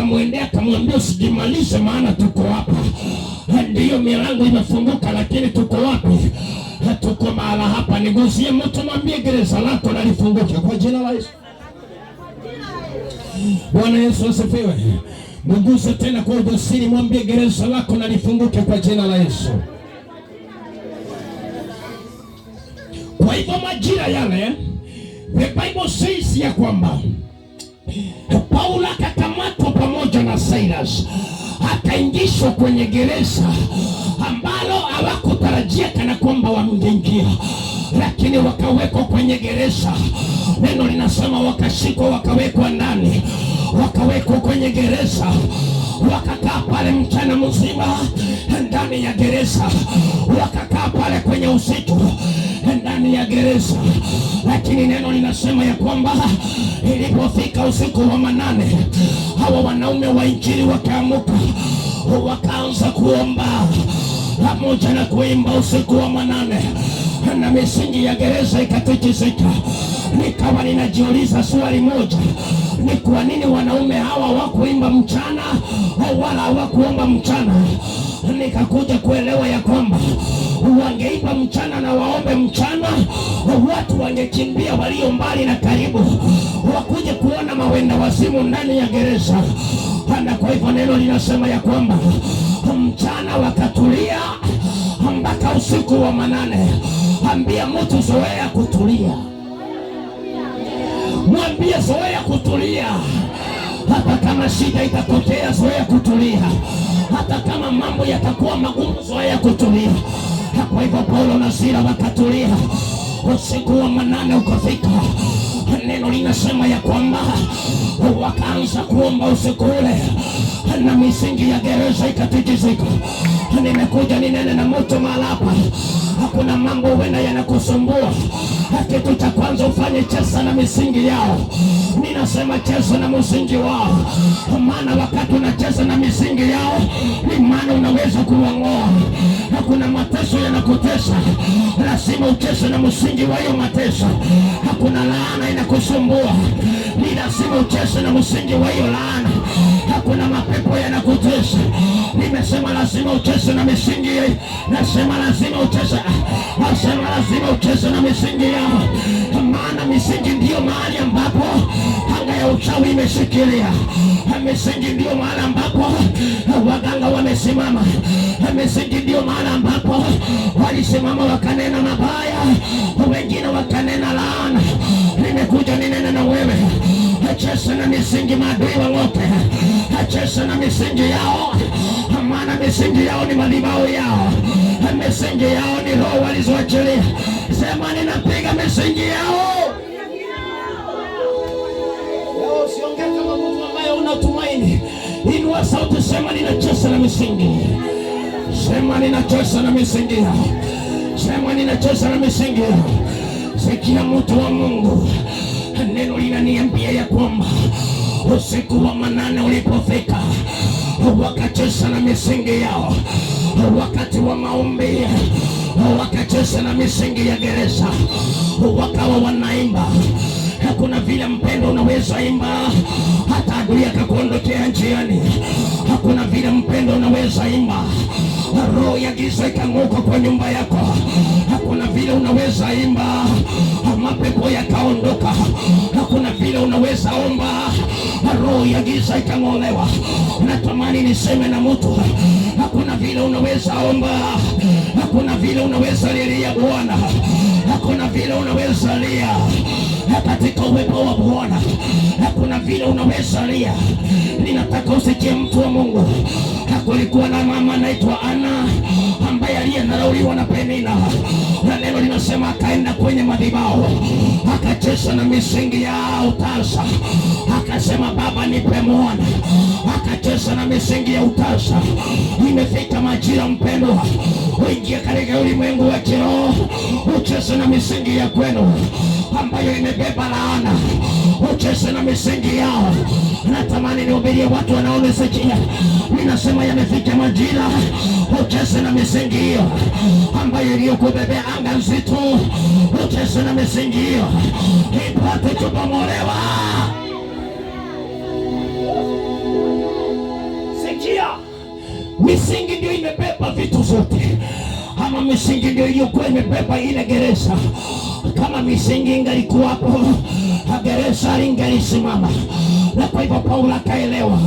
akamwendea akamwambia, usijimalize, maana tuko hapa. Ndiyo milango imefunguka, lakini tuko wapi? Tuko mahala hapa. Nigusie mtu, mwambie gereza lako na lifunguke kwa jina la Yesu. Bwana Yesu asifiwe. Mguse tena kwa ujasiri, mwambie gereza lako na lifunguke kwa jina la Yesu. Kwa hivyo majira yale, the Bible says ya kwamba Paulo akakamatwa pamoja na Silas, akaingishwa kwenye gereza ambalo hawakutarajia kana kwamba wangeingia, lakini wakawekwa kwenye gereza. Neno linasema wakashikwa, wakawekwa ndani, wakawekwa kwenye gereza, wakakaa pale mchana mzima ndani ya gereza, wakakaa pale kwenye usiku ndani ya gereza. Lakini neno linasema ya kwamba ilipofika usiku wa manane, hawa wanaume wa injili wakaamuka, wakaanza kuomba pamoja na kuimba usiku wa manane, na misingi ya gereza ikatikisika. Nikawa ninajiuliza swali moja, ni kwa nini wanaume hawa hawakuimba mchana wala hawakuomba mchana? Nikakuja kuelewa ya kwamba wangeimba mchana na waombe mchana, watu wangekimbia walio mbali na karibu, wakuje kuona mawenda wazimu ndani ya gereza. Na kwa hivyo neno linasema ya kwamba mchana wakatulia mpaka usiku wa manane. Ambia mtu zoea kutulia, mwambie zoea kutulia. Hata kama shida itatokea, zoea kutulia. Hata kama mambo yatakuwa magumu, zoea kutulia. Kwa hivyo Paulo na Sila wakatulia. Usiku wa manane ukafika, neno linasema ya kwamba wakaanza kuomba usiku ule, na misingi ya gereza ikatikisika. Nimekuja ninene na mtu mahali hapa, hakuna mambo huenda yanakusumbua. Kitu cha kwanza ufanye, cheza na misingi yao. Ninasema cheza na msingi wao, maana wakati unacheza na misingi yao ni maana unaweza kuwang'oa. Hakuna mateso yanakutesa, lazima ucheze na msingi wa hiyo mateso. Hakuna laana inakusumbua, ni lazima ucheze na msingi wa hiyo laana. Hakuna mapepo yanakutesa, nimesema lazima ucheze na misingi. Nasema lazima ucheze, nasema lazima ucheze na misingi yao, maana misingi ndiyo mahali ambapo anga ya uchawi imeshikilia. Misingi ndiyo mahali ambapo waganga wamesimama. Misingi ndiyo mahali ambapo walisimama wakanena mabaya, wengine wakanena laana. Nimekuja ninene na wewe, cheza na misingi maadui wang'oke, cheza na misingi yao, maana misingi yao ni madhabahu yao, misingi yao ni roho walizoachilia. Sema ninapiga misingi yao. Leo usiongee kama mtu ambaye unatumaini. Inua sauti, sema ninacheza na misingi. Sema ninacheza na misingi yao. Sema ninacheza na misingi yao. Sikia mtu wa Mungu, neno linaniambia ya kwamba usiku wa manane ulipofika, wakacheza na misingi yao. Wakati wa maombi wakacheza na misingi ya gereza, wakawa wanaimba. Hakuna vile mpendo unaweza imba hata adui akakuondokea njiani. Hakuna vile mpendo unaweza imba roho ya giza ikang'oka kwa nyumba yako. Hakuna vile unaweza imba mapepo yakaondoka. Hakuna vile unaweza omba roho ya giza ikang'olewa. Natamani niseme na mtu, hakuna vile unaweza omba, hakuna vile unaweza lilia Bwana, hakuna vile unaweza lia katika uwepo wa Bwana, hakuna vile unaweza lia. Ninataka usikie mtu wa Mungu. Hakulikuwa na mama anaitwa Ana ambaye aliyedharauliwa na Penina, na neno linasema akaenda kwenye madhabahu akacheza na misingi ya utasa, akasema Baba nipe mwana. Akacheza na misingi ya utasa. Imefika majira mpendwa, uingie katika ulimwengu wa kiroho, ucheze na misingi ya kwenu ambayo imebeba laana, ucheze na misingi yao. Natamani nihubirie watu wanaonisikia, ninasema yamefika majira ucheze na misingi hiyo ambayo iliyokubebea anga nzito, ucheze na misingi hiyo ipate kubomolewa. Misingi ndio imebeba vitu zote, ama misingi ndio iliyokuwa imebeba ile gereza. Kama misingi ingalikuwapo, gereza lingalisimama. Na kwa hivyo Paulo akaelewa,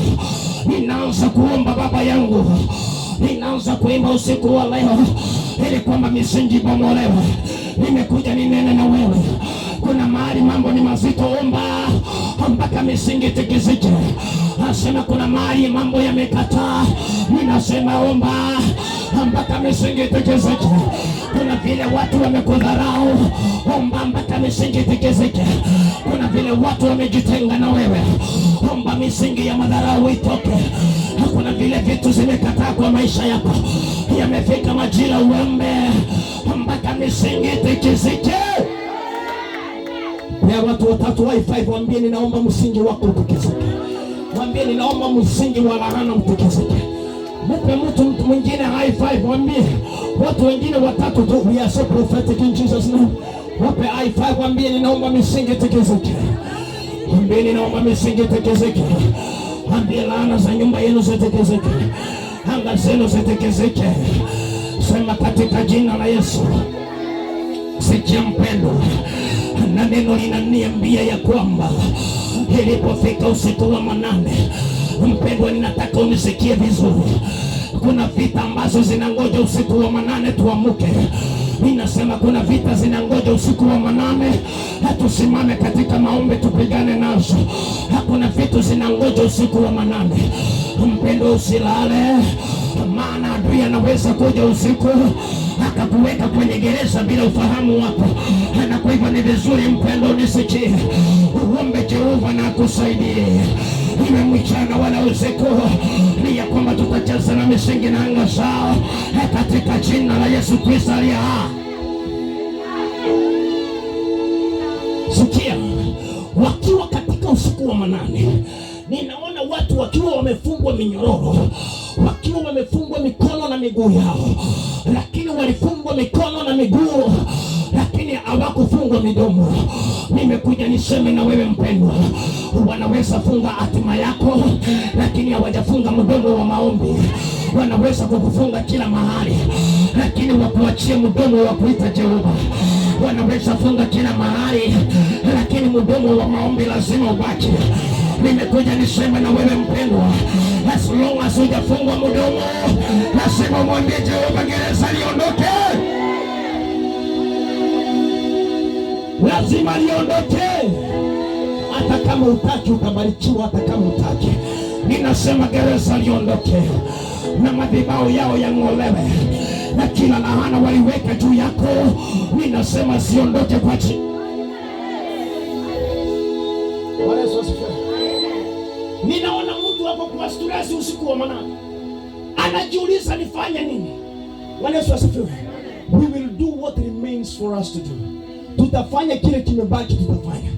ninaanza kuomba Baba yangu, ninaanza kuimba usiku wa leo ili kwamba misingi ibomolewe. Nimekuja ninene na wewe. Kuna mahali mambo ni mazito, omba mpaka misingi itikisike. Asema kuna mahali mambo yamekataa, ninasema omba mpaka misingi itikisike. Kuna vile watu wamekudharau, omba mpaka misingi itikisike. Kuna vile watu wamejitenga na wewe, omba misingi ya madharau itoke. Kuna vile vitu zimekataa kwa maisha yako, yamefika majira uombe mpaka misingi itikisike. Ya watu watatu wifi, waambie ninaomba msingi wako utikisike. Mwambie ninaomba msingi wa laana utikisike. Mpe mtu mwingine high five, mwambie watu wengine watatu tu, we are so prophetic in Jesus name. Wape high five, mwambie ninaomba misingi itikisike. Mwambie ninaomba misingi itikisike. Mwambie laana za nyumba yenu zitikisike. Anga zenu zitikisike. Sema katika jina la Yesu. Sikia mpendo, na neno linaniambia ya kwamba ilipofika usiku wa manane, mpendwa, ninataka unisikie vizuri. Kuna vita ambazo zinangoja usiku wa manane tuamuke. Ninasema kuna vita zinangoja usiku wa manane tusimame katika maombi tupigane nazo. Hakuna vitu zinangoja usiku wa manane. Mpendwa, usilale, maana adui anaweza kuja usiku akakuweka kwenye gereza bila ufahamu wako. Na kwa hivyo ni vizuri mpendo unisikie, uombe Jehova na akusaidie, iwe mchana wala usiku, ni ya kwamba tutacheza na misingi na anga zao katika jina la Yesu Kristo aliye hai. Sikia, wakiwa katika usiku wa manane, ninaona watu wakiwa wamefungwa minyororo, wakiwa wamefungwa mikono na miguu yao, lakini walifungwa mikono na miguu, lakini hawakufungwa midomo. Nimekuja niseme na wewe mpendwa, wanaweza funga hatima yako, lakini hawajafunga mdomo wa maombi. Wanaweza kukufunga kila mahali, lakini wakuachie mdomo wa kuita Jehova. Wanaweza funga kila mahali, lakini mdomo wa maombi lazima ubaki. Nimekuja niseme na wewe mpendwa, as long as hujafungwa mdomo, lazima umwambie Jehova gereza liondoke, lazima liondoke. Hata kama utaki utabarikiwa, hata kama utaki, ninasema gereza liondoke na madhabahu yao yang'olewe, na kila laana waliweka juu yako, ninasema siondoke kwa jina. Bwana Yesu asifiwe. Ninaona mtu hapo kwa stress usiku wa manane, anajiuliza nifanye nini? Bwana Yesu asifiwe. We will do what remains for us to do. Tutafanya kile kimebaki, tutafanya.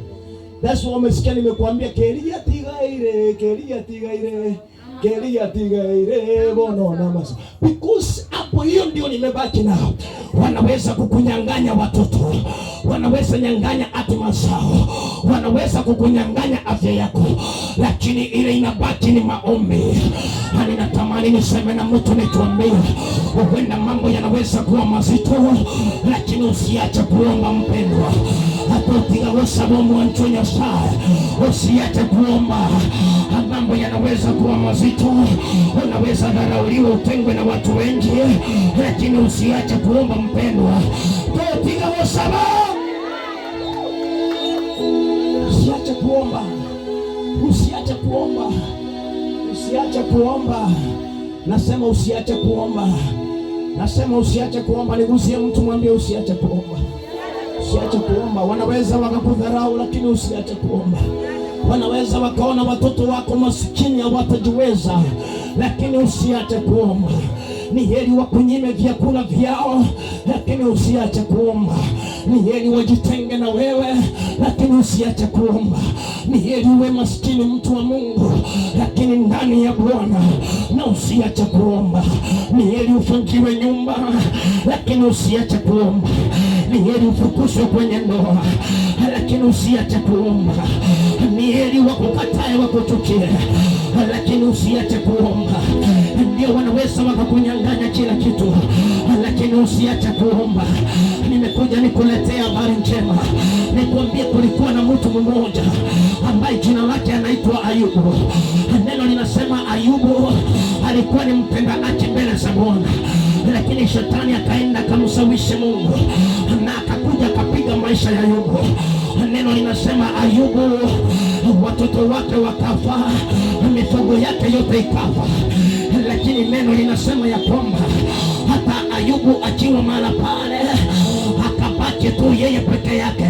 That's why umesikia nimekuambia keria tigaire, keria tigaire, keria tigaire bono namasa. Because hapo hiyo ndio nimebaki nao. Wanaweza kukunyang'anya watoto, wanaweza nyang'anya hatima zao, wanaweza kukunyang'anya afya yako, lakini ile inabaki ni maombi. Na ninatamani niseme na mtu nituambie, huenda mambo yanaweza kuwa mazito, lakini usiache kuomba mpendwa. Hata usiache kuomba. Mambo yanaweza kuwa mazito, unaweza dharauliwa, utengwe na watu wengi, lakini usiache kuomba mpendwa. Usiache kuomba, usiache kuomba, usiache kuomba. Nasema usiache kuomba, nasema usiache kuomba. Nigusie mtu mwambie usiache kuomba, usiache kuomba. Wanaweza wakakudharau, lakini usiache kuomba. Wanaweza wakaona watoto wako masikini hawatajiweza, lakini usiache kuomba. Ni heri wakunyime vyakula vyao, lakini usiache kuomba. Ni heri wajitenge na wewe, lakini usiache kuomba. Ni heri uwe maskini mtu wa Mungu, lakini ndani ya Bwana, na usiache kuomba. Ni heri ufungiwe nyumba, lakini usiache kuomba. Ni heri ufukuzwe kwenye ndoa, lakini usiache kuomba. Ni heri wakukatae wakuchukie, lakini usiache kuomba. Ndio Ndio wanaweza wakakunyang'anya kila kitu, lakini usiache kuomba. Nimekuja nikuletea habari njema, nikwambie kulikuwa na mtu mmoja ambaye jina lake anaitwa Ayubu. Neno linasema Ayubu alikuwa ni mpenda haki mbele za Bwana, lakini shetani akaenda akamshawishi Mungu na akakuja akapiga maisha ya Ayubu. Neno linasema Ayubu watoto wake wakafa, mifugo yake yote ikafa, lakini neno linasema ya kwamba hata Ayubu akiwa mahala pale akabaki tu yeye peke yake,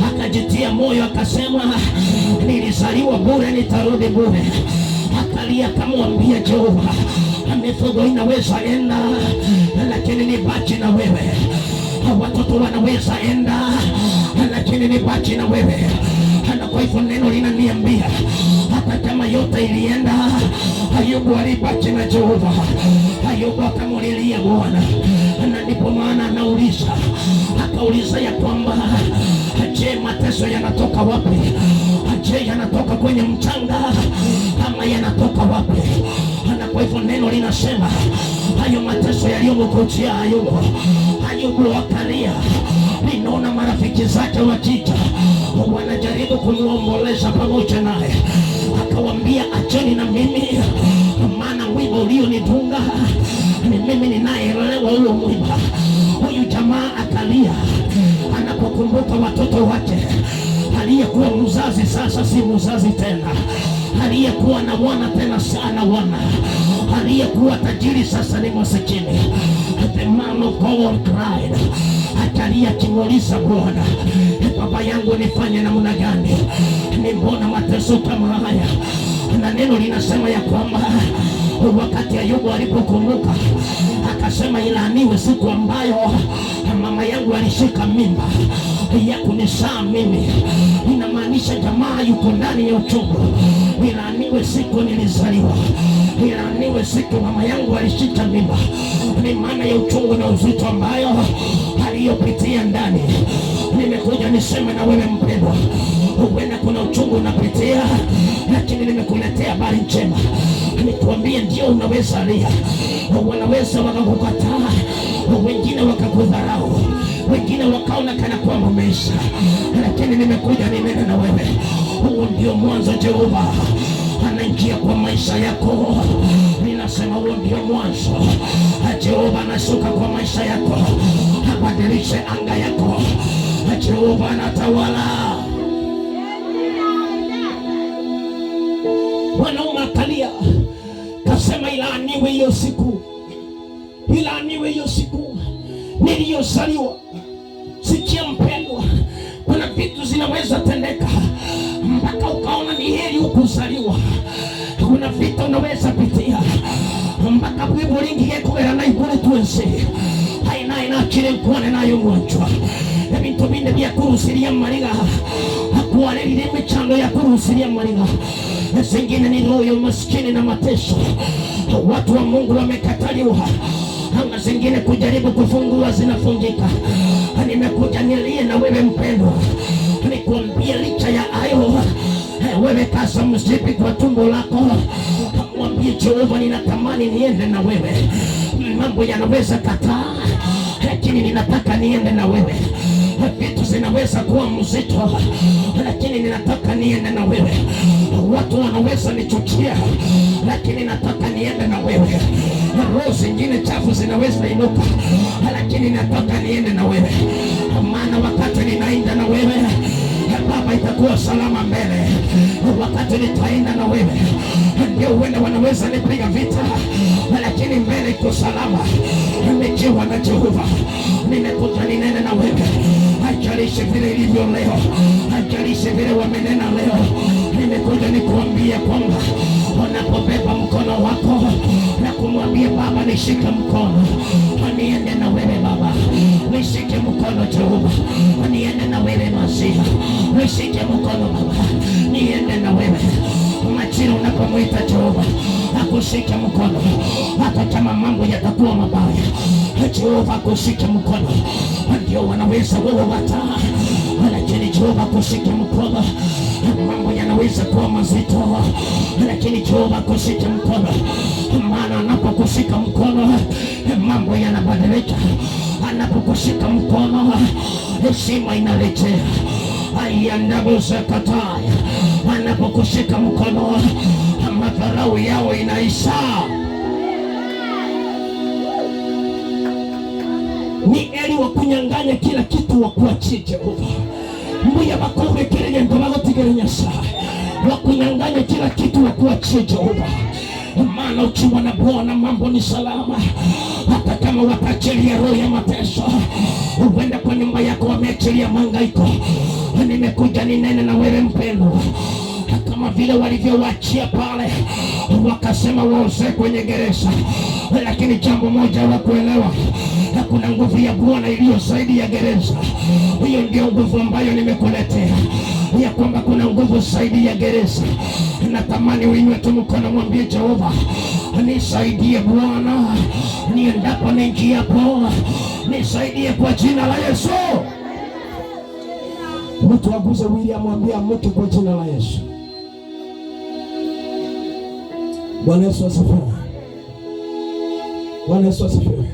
akajitia moyo akasema, nilizaliwa bure, nitarudi bure. Akalia akamwambia Jehova, mifugo inaweza enda, lakini nibaki na wewe. Watoto wanaweza enda, lakini nibaki na wewe. Na kwa hivyo neno linaniambia hata kama yote ilienda, Ayubu alibaki na Jehova. Ayubu akamulilia Bwana, na ndipo maana anauliza, akauliza ya kwamba je, mateso yanatoka wapi? Je, yanatoka kwenye mchanga ama yanatoka wapi? Na kwa hivyo neno linasema hayo mateso yaliyomkujia Ayubu, Ayubu akalia. Ninaona marafiki zake wakija wanajaribu kumuomboleza pamoja naye, akawambia acheni na mimi, maana mwiba ulionidunga ni mimi ninayeelewa huo mwiba. Huyu jamaa akalia anapokumbuka watoto wake. Aliyekuwa mzazi sasa si mzazi tena, aliyekuwa na wana tena sana wana, aliyekuwa tajiri sasa ni masikini. The man of God cried, akalia akimuuliza Bwana, baba yangu nifanye namna gani? Ni mbona mateso kama haya? Na neno linasema ya kwamba wakati Ayubu alipokumbuka akasema, ilaaniwe siku ambayo mama yangu alishika mimba ya kunizaa mimi. Inamaanisha jamaa yuko ndani ya uchungu. Ilaaniwe siku nilizaliwa, ilaaniwe siku mama yangu alishika mimba. Ni maana ya uchungu na uzito ambayo aliyopitia ndani. Nimekuja niseme na wewe mpendwa, huenda kuna uchungu unapitia, lakini nimekuletea habari njema. Nikuambie, ndio unaweza lia, wanaweza wakakukataa, wengine wakakudharau, wengine wakaona kana kwamba umeisha, lakini nimekuja ninene na wewe. Huo ndio mwanzo. Jehova anaingia kwa maisha yako. Ninasema huo ndio mwanzo. Jehova anashuka kwa maisha yako, abadilishe anga yako. Jehova anatawala. Wanaume akalia kasema, ilaaniwe hiyo siku, ilaaniwe hiyo siku niliyozaliwa. Sikia mpendwa, kuna vitu zinaweza tendeka mpaka ukaona ni heri ukuzaliwa. Kuna vita unaweza pitia mpaka bwibulingi yekubera naibule twense haina inakire nkuone nayo mwanjwa ebintu binde byakurusiria mariga hakuwarerire emichando yakurusiria mariga. Zingine ni roho ya umaskini na mateso. Watu wa Mungu wamekataliwa, anga zingine kujaribu kufungua zinafungika. Nimekuja nilie na wewe mpendwa, nikuambie licha ya hayo, wewe kaza mzipi kwa tumbo lako, mwambie Jehova, ninatamani niende na wewe. Mambo yanaweza kataa, lakini ninataka niende na wewe. Vitu zinaweza kuwa mzito, lakini ninataka niende na wewe. Watu wanaweza nichukia, lakini nataka niende na wewe. Roho zingine chafu zinaweza inuka, lakini nataka niende na wewe. Maana wakati ninaenda na wewe, Baba, itakuwa salama mbele. Wakati nitaenda na wewe, ndio huenda wanaweza nipiga vita, lakini mbele iko salama. Nikiwa na Jehova, nimekuja ninene na wewe. Haijalishi vile ilivyo leo, haijalishi vile wamenena leo, nimekuja nikuambie kwamba unapobeba mkono wako na kumwambia Baba, nishike mkono, niende na wewe Baba, nishike mkono Jehova, niende na wewe Masia, nishike mkono Baba, niende na wewe. Majira unapomwita Jehova akushike mkono, hata kama mambo yatakuwa mabaya, Jehova akushike mkono. Ndio wanaweza wewe wataa, lakini Jehova akushike mkono. Mambo yanaweza kuwa mazito, lakini Jehova akushike mkono. Maana anapokushika mkono mambo yanabadilika, anapokushika mkono heshima inarejea. Ayandabuzekataya, anapokushika mkono madharau yao inaisha. Ni eli wa kunyang'anya kila kitu wa kuachie Jehova. Mbuya bakurekereye ngo bagotigere Nyasaye. Wa kunyang'anya kila kitu wa kuachie Jehova. Maana ukiwa na Bwana mambo ni salama. Hata kama wataachilia roho ya mateso, huenda kwa nyumba yako wameachilia mahangaiko. Nimekuja ninene na wewe mpendwa, kama vile walivyowaachia pale wakasema waoze kwenye gereza, lakini jambo moja hawakuelewa, kuna nguvu ya Bwana iliyo zaidi ya gereza. Hiyo ndio nguvu ambayo nimekuletea, ya kwamba kuna nguvu zaidi ya gereza. Natamani uinue tu mkono, mwambie Jehova, nisaidie Bwana, niendapo niingiapo, nisaidie kwa jina la Yesu. Mtu aguze William, mwambie amuke kwa jina la Yesu. Bwana Yesu asifiwe. Bwana Yesu asifiwe.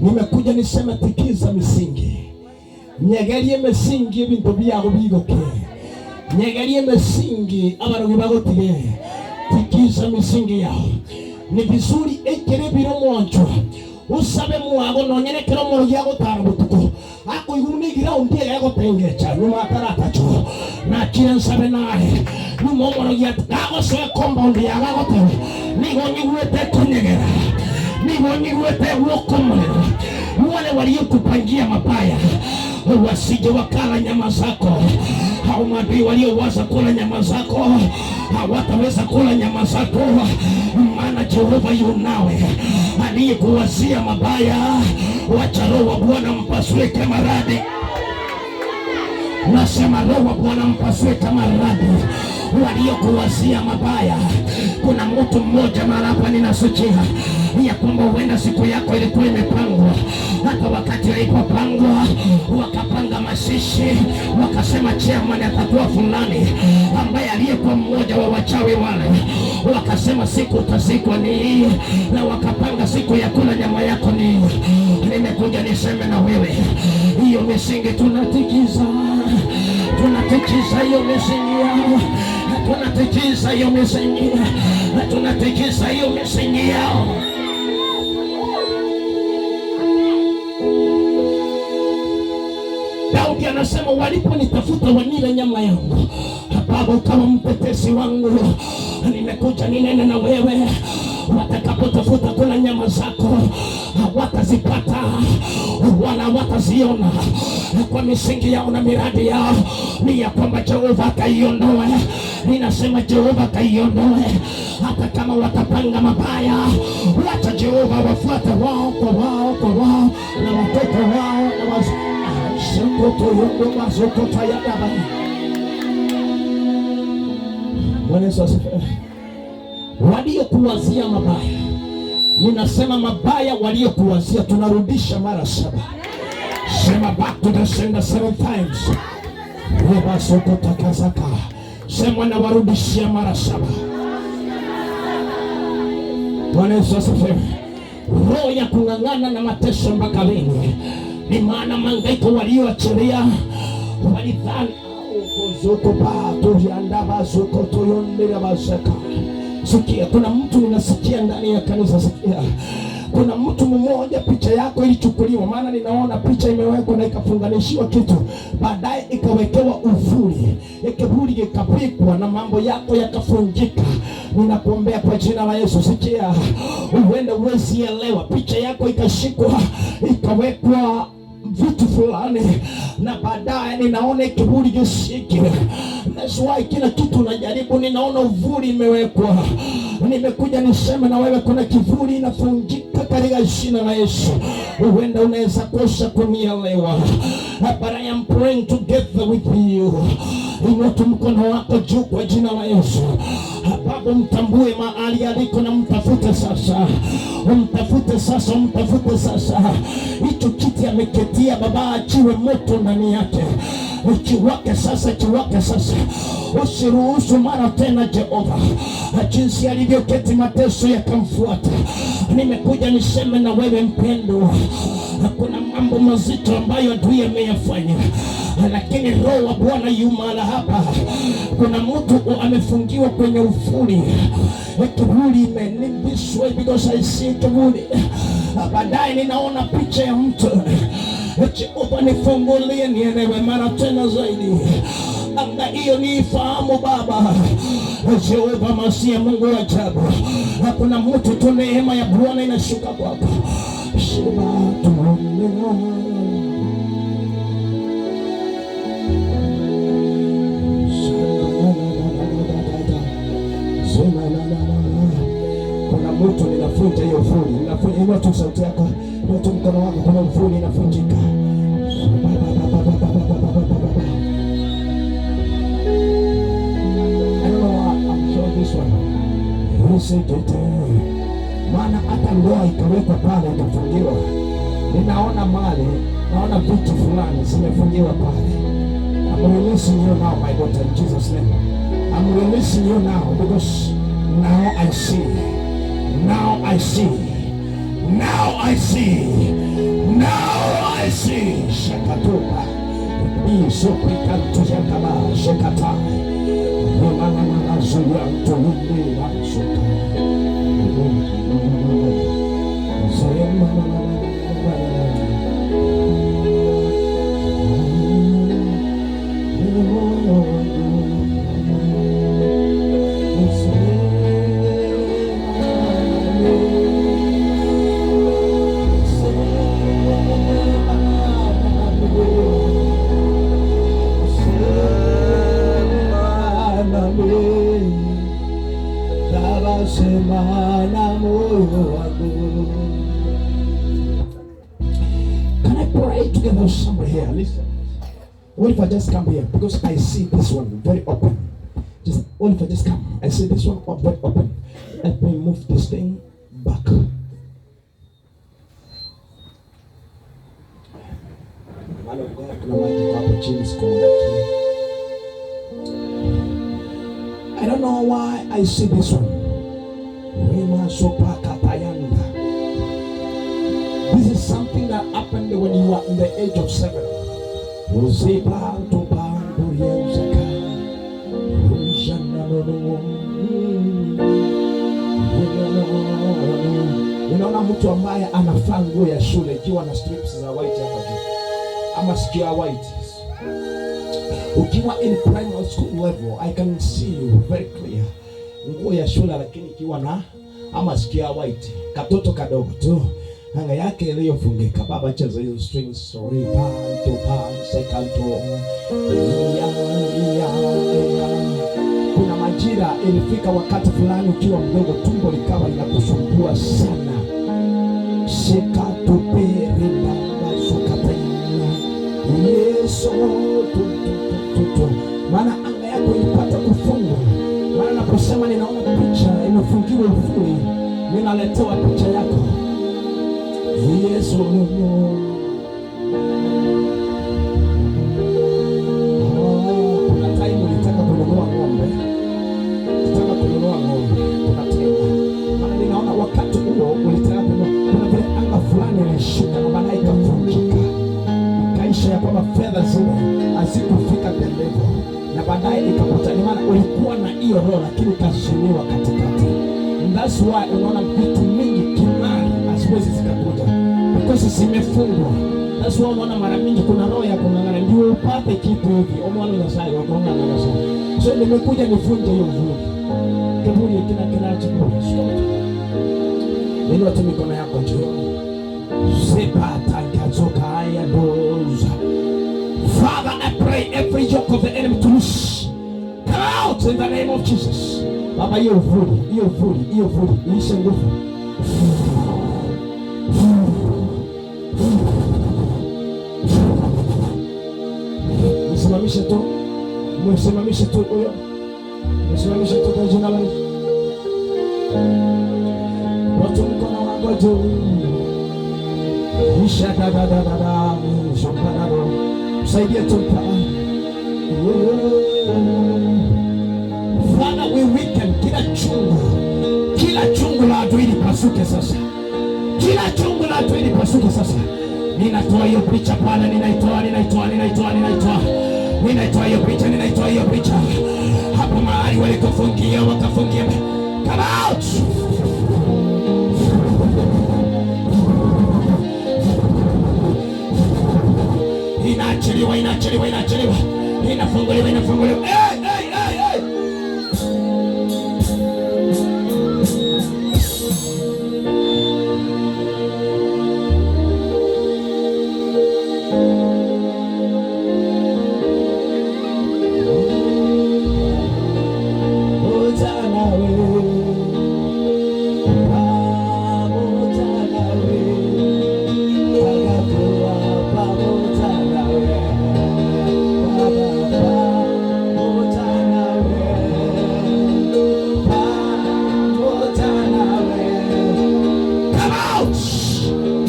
Nimekuja niseme tikiza misingi. Nyegerie misingi ebintu byako bigoke. Nyegerie misingi abarogi bagotige. Tikiza misingi yao. Ni vizuri ekere biro mwancho. Usabe mwago nonyene kero morogi agotara butuko. Ako igunigira undie yagotengecha nyuma ataratacho. Na kira nsabe naye. Nyuma morogi atago se compound yagagotewe. Nigo nyigwete kunyegera. Nigo nyigwete wokomolero. Wale waliokupangia mabaya wasije wakala nyama zako. Hao maadui waliowaza kula nyama zako hawataweza kula nyama zako, maana Jehova yu nawe. Aliyekuwazia mabaya, wacha roho wa Bwana mpasue kama radi. Nasema roho wa Bwana mpasue kama radi. Waliokuwazia mabaya. Kuna mtu mmoja mahali hapa ninasikia ya kwamba huenda siku yako ilikuwa imepangwa. Hata wakati ilipopangwa wakapanga mashishi, wakasema chairman atakuwa fulani ambaye aliyekuwa mmoja wa wachawi wale. Wakasema siku utazikwa ni hii, na wakapanga siku ya kula nyama yako ni hii. Nimekuja niseme na wewe, hiyo misingi tunatikiza. Tunatikisa hiyo misingi yao. Tunatikisa hiyo misingi. Tunatikisa hiyo misingi yao. Daudi anasema waliponitafuta wanile nyama yangu, Baba ukawa mtetezi wangu. Nimekuja ninene na wewe, watakapotafuta kula nyama zako hawatazipata wala hawataziona. Kwa misingi yao na miradi yao ni ya kwamba Jehova akaiondoe. Ninasema Jehova akaiondoe. Hata kama watapanga mabaya, wacha Jehova wafuate wao kwa wao kwa wao na watoto wao na Bwana Yesu asifiwe. Waliokuwazia mabaya, ninasema mabaya waliokuwazia tunarudisha mara saba. Sema back to the sender 7 times. Reba soko takazaka. Sema na warudishia mara saba. Bwana Yesu asifiwe. Roho ya kung'ang'ana na mateso mpaka lini? Ni maana mahangaiko walioachilia walidhani zoko pato yandaba zoko toyondera bazaka. Sikia, kuna mtu ninasikia ndani ya kanisa, sikia. Kuna mtu mmoja picha yako ilichukuliwa, maana ninaona picha imewekwa na ikafunganishiwa kitu, baadaye ikawekewa uvuli, ikivuli ikapikwa na mambo yako yakafungika. Ninakuombea kwa jina la Yesu, sikia, uende uwezi elewa, picha yako ikashikwa ikawekwa vitu fulani na baadaye ninaona kivuli kishiki. That's why kila kitu najaribu, ninaona uvuli imewekwa. Nimekuja niseme na wewe, kuna kivuli inafungika katika jina la Yesu. Huenda unaweza kosa kunielewa, but I am praying together with you. Inua mkono wako juu kwa jina la Yesu. Baba, mtambue mahali aliko na mtafute sasa. Umtafute sasa, umtafute sasa. Hicho kiti ameketia Baba, achiwe moto ndani yake. Kiwake sasa, kiwake sasa. Usiruhusu mara tena Jehova, jinsi alivyoketi mateso yakamfuata. Nimekuja niseme na wewe mpendwa, kuna mambo mazito ambayo adui ameyafanya, lakini Roho wa Bwana yu mahala hapa. Kuna mtu amefungiwa kwenye ufuli, kivuli imeni this way because I see kivuli. Baadaye ninaona picha ya mtu. Jehova, nifungulie nielewe mara tena zaidi, anga hiyo niifahamu Baba. Jehova Masia, Mungu wa ajabu, hakuna mtu tu, neema ya Bwana inashuka kwako. Sheba tuombe. Kuna mtu ninafunja hiyo ufuli, ninafunja. Inua tu sauti yako, inua tu mkono wako, kuna ufuli inafunjika. I don't know why I'm showing this one. Usikite. Maana hata ndoa ikawekwa pale ikafungiwa. Ninaona mali, naona vitu fulani zimefungiwa pale. I'm releasing you now, my daughter, in Jesus' name. I'm releasing you now because now I see. Now I see. Now I see. Now I see. Shakatupa. Biso pikantu yakaba shakata. Romanana zuyantu windira suka. Sema na moyo wangu. Can I pray together with somebody here? Listen. What if I just come here? Because I see this one very open. Just what if I just come? I see this one up very open. Let me move this thing back. Man of God, kuna maji hapo chini sikuona. I don't know why I see this one. Rema sopakatayanda. This is something that happened when you were in the age of 7. Uziba tobandurienzaka. Ujanalolo. Ninaona mtu ambaye anavaa nguo ya shule ikiwa na strips za white hapa juu, ama square white. Ukiwa in primary school level, I can see you very clear. Nguo ya shule lakini ikiwa na ama square white, katoto kadogo tu, anga yake iliyofungika. Baba, cheza hizo strings. Sorry, panto pan sekanto ya ya ya. Kuna majira ilifika wakati fulani ukiwa mdogo, tumbo likawa linakusumbua sana. Shekatuperinda sukataina Yesu tu tu tu tu. Maana anga yako ilipata kufungwa. Maana naposema ninaona picha imefungiwa ufuli, ninaletewa picha yako. Yesu Oh, kuna time ulitaka kununua ng'ombe, ulitaka kununua ng'ombe. Kuna time, maana ninaona wakati huo ulitaka kununua, kuna vile anga fulani ilishuka na baadaye ikavunjika, ikaisha ya kwamba fedha zile hazikufika the level, na baadaye ikapotea. Ni maana ulikuwa na hiyo roho lakini ikazuiliwa katikati. And that's why unaona vitu mingi kimali haziwezi zikakuja because zimefungwa. That's why unaona mara mingi kuna roho ya kung'ang'ana ndio upate kitu hivi. Omwana Nyasaye wakung'ang'ana sana. So nimekuja nifunje hiyo uvuli. Kiburi kina kinacho shika. Inua tu mikono yako juu. Zipata kazoka ya doza. Father, I pray every yoke of the enemy to loose. Come out in the name of Jesus. Baba, hiyo uvuli, hiyo uvuli, hiyo uvuli, iishe nguvu. Msimamishe tu, msimamishe tu huyo, msimamishe tu kwa jina la Yesu. Watu mkono wako juu. Isha da da da da da, mshukanaro. Msaidie tu mpa. Father, we weaken kila chungu. Kila chungu la adui lipasuke sasa. Kila chungu la adui lipasuke sasa. Ninatoa hiyo picha pale, ninaitoa, ninaitoa, ninaitoa, ninaitoa. Ninaitoa hiyo picha, ninaitoa hiyo picha. Hapo mahali walikofungia, wakafungia. Come out! Inaachiliwa, inaachiliwa, inaachiliwa. Inafunguliwa, inafunguliwa. Hey, hey, hey, hey. Come out!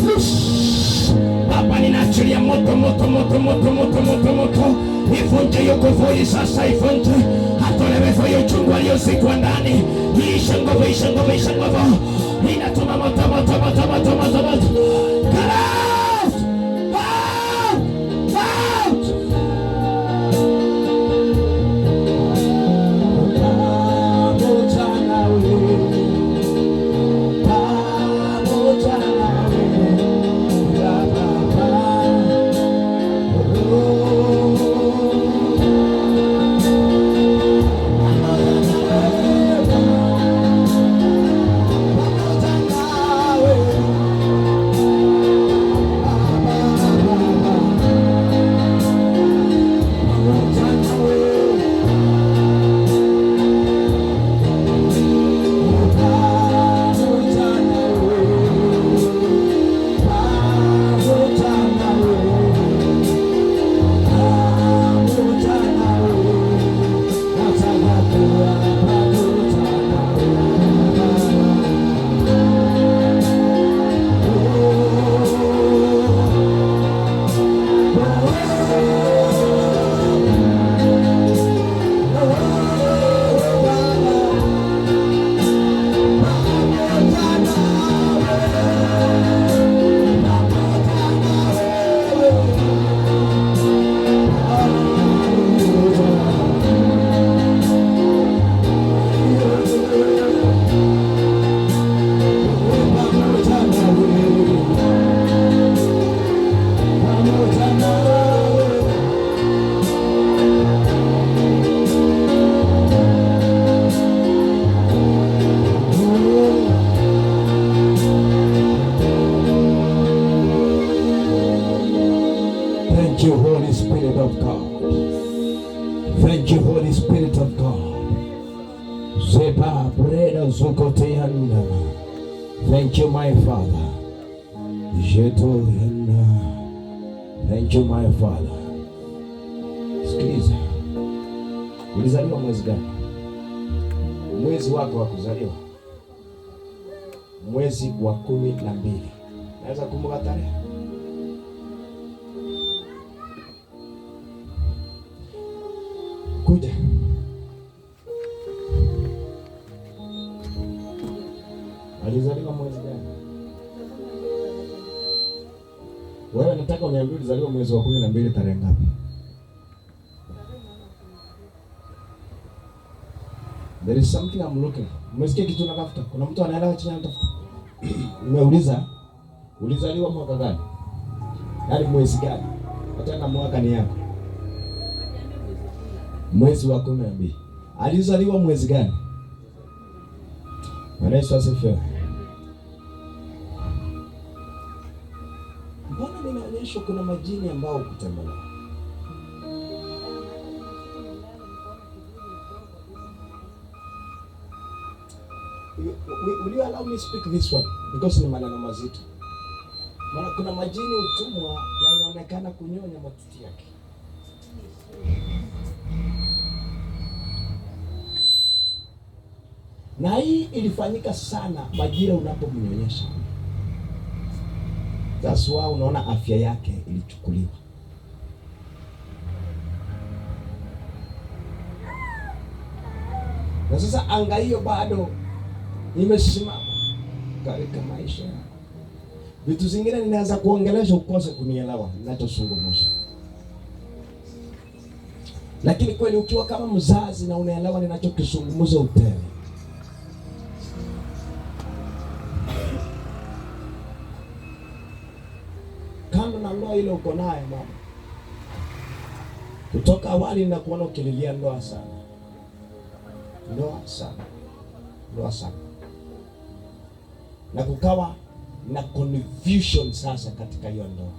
Loose! Baba, ninaachilia moto, moto, moto, moto, moto, moto, moto. Ivunje hiyo kufuli sasa, ivunje. Hatolewe hiyo chungu aliyozikwa ndani. Ishe nguvu, ishe nguvu, ishe nguvu. Ninatuma moto, moto, moto, moto, moto, moto. Come out! Out! Out! Thank you, Holy Spirit of God. Thank you, Holy Spirit of God. Zeba breda zukoteanda. Thank you, my Father. Jeto yanda. Thank you, my Father. Sikiliza. Ulizaliwa mwezi gani? Mwezi wako wa kuzaliwa. Mwezi wa 12. Naweza kumbuka tarehe? Kuja. Alizaliwa mwezi gani? Wewe nataka uniambie ulizaliwa mwezi wa 12 tarehe ngapi? There is something I'm looking for. Umesikia kitu natafuta? Kuna mtu anaelewa chenye anatafuta? Nimeuliza, ulizaliwa mwaka gani? Yaani mwezi gani? Hata na mwaka ni yako. Mwezi wa 12. Alizaliwa mwezi gani? Bwana Yesu asifiwe. Mbona ninaonyeshwa kuna majini ambao kutembelea? Will you allow me speak this one? Because ni maneno mazito. Maana kuna majini utumwa na inaonekana kunyonya matiti yake. Na hii ilifanyika sana majira unapomnyonyesha. That's why unaona afya yake ilichukuliwa. Na sasa anga hiyo bado imesimama katika maisha yako. Vitu zingine ninaweza kuongelesha ukose kunielewa ninachozungumza. Lakini kweli ukiwa kama mzazi na unaelewa ninachokizungumza utele. Kando na ndoa ile uko nayo mama, kutoka awali ninakuona ukililia ndoa sana. Ndoa sana. Ndoa sana. Na kukawa na confusion sasa katika hiyo ndoa.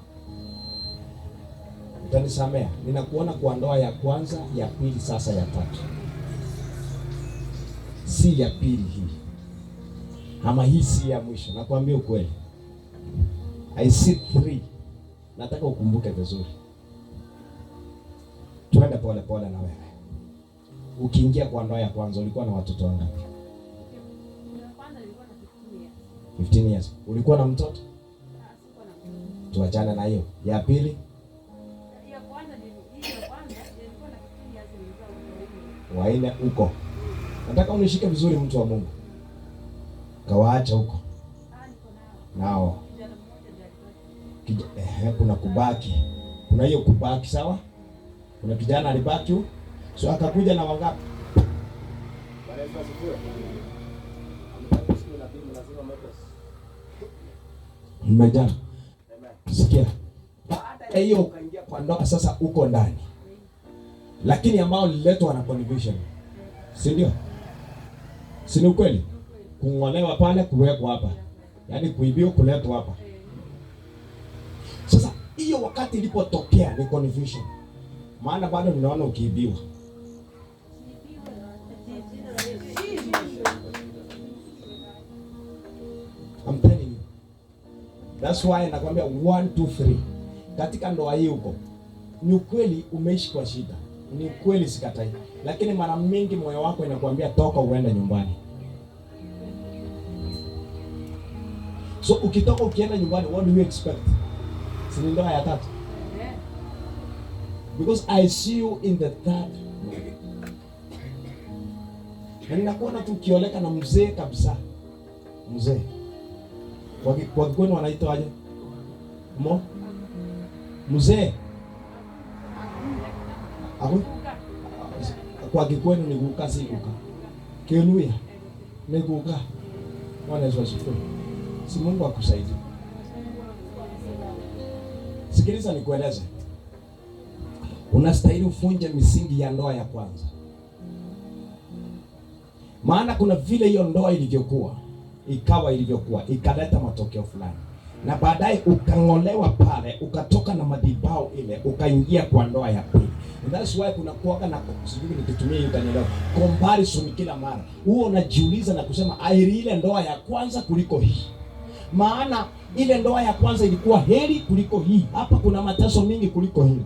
Utanisamea, ninakuona kwa ndoa ya kwanza, ya pili, sasa ya tatu. Si ya pili hii. Ama hii si ya mwisho. Nakwambia ukweli. I see 3. Nataka ukumbuke vizuri. Tuende pole pole na wewe. Ukiingia kwa ndoa ya kwanza ulikuwa na watoto wangapi? 15 years. Ulikuwa na mtoto? Tuachane na hiyo. Ya pili? Ya kwanza nilikuwa na 15 years nilizaa. Waine huko. Nataka unishike vizuri mtu wa Mungu. Kawaacha huko. Nao. Kuna kubaki. Kuna hiyo kubaki, sawa? Kuna kijana alibaki huko. So akakuja na wangapi? Bwana Yesu asifiwe. Amtaki siku na bibi lazima mwepesi. Mmejaa. Sikia. Baada ya hiyo ukaingia kwa ndoa, sasa uko ndani. Lakini ambao liletwa na confusion. Si ndio? Si ni ukweli? Kungolewa pale, kuwekwa hapa. Yaani kuibiwa kuletwa hapa. Sasa hiyo wakati ilipotokea ni confusion. Maana bado ninaona ukiibiwa. I'm telling you. That's why nakwambia 1 2 3. Katika ndoa hii huko ni ukweli umeishi kwa shida. Ni ukweli, sikatai. Lakini mara mingi moyo wako inakwambia toka uende nyumbani. So ukitoka ukienda nyumbani, what do you expect? Si ni ndoa ya tatu? Because I see you in the third. Na ninakuona tu ukioleka na mzee kabisa. Mzee. Kwa Kikuyu wanaitwa aje? Mo? Mzee. Aku? Kwa Kikuyu ni guka, si guka. Kiluya ni guka. Bwana Yesu asifiwe. Si Mungu akusaidie. Sikiliza nikueleze. Unastahili ufunje misingi ya ndoa ya kwanza. Maana kuna vile hiyo ndoa ilivyokuwa, ikawa ilivyokuwa, ikaleta matokeo fulani. Na baadaye ukangolewa pale, ukatoka na madhabahu ile, ukaingia kwa ndoa ya pili. And that's why kuna kuwaga na, sijui nikitumia hiyo utanielewa, comparison kila mara. Huo unajiuliza na kusema aheri ile ndoa ya kwanza kuliko hii. Maana ile ndoa ya kwanza ilikuwa heri kuliko hii. Hapa kuna mateso mingi kuliko hii.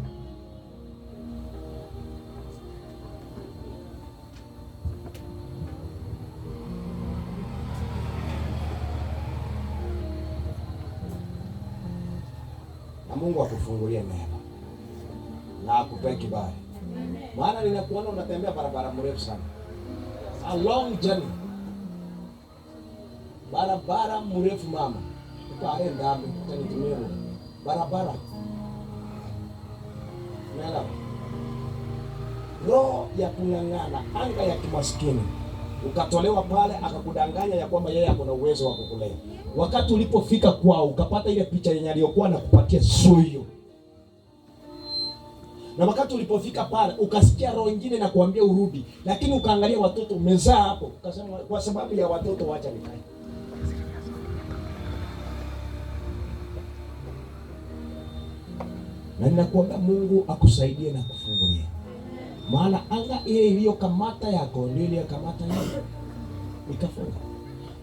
Na Mungu akufungulie neema na akupe kibali. Maana ninakuona unatembea barabara mrefu sana. A long journey. Barabara mrefu mama. Ukare ndani, utanitumia lugha. Barabara. Unaelewa? Roho ya kung'ang'ana, anga ya kimaskini. Ukatolewa pale akakudanganya ya kwamba yeye ako na uwezo wa kukulea. Wakati ulipofika kwao ukapata ile picha yenye aliyokuwa anakupatia sio hiyo. Na wakati ulipofika pale ukasikia roho nyingine na kuambia urudi, lakini ukaangalia watoto umezaa hapo, ukasema kwa sababu ya watoto wacha nikae. Na ninakuomba Mungu akusaidie na kufungulia. Maana anga ile iliyokamata yako ndio iliyokamata yako ikafunga.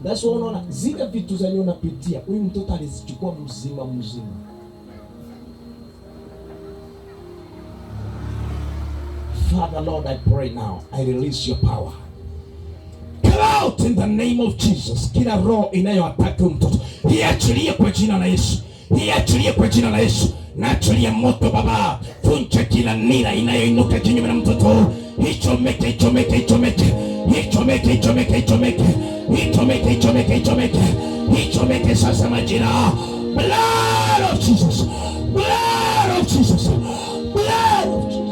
That's why unaona zile vitu zenye unapitia, huyu mtoto alizichukua mzima mzima. Father Lord, I pray now, I release your power. Come out in the name of Jesus. Kila roho inayoataka mtoto, iachilie kwa jina la Yesu. Iachilie kwa jina la Yesu. Naachilia moto Baba, vunja kila nira inayoinuka kinyume na mtoto. Ichomeke, ichomeke, ichomeke, ichomeke, ichomeke, ichomeke, ichomeke, ichomeke, ichomeke, ichomeke sasa majira. Blood of Jesus, blood of Jesus, blood of Jesus.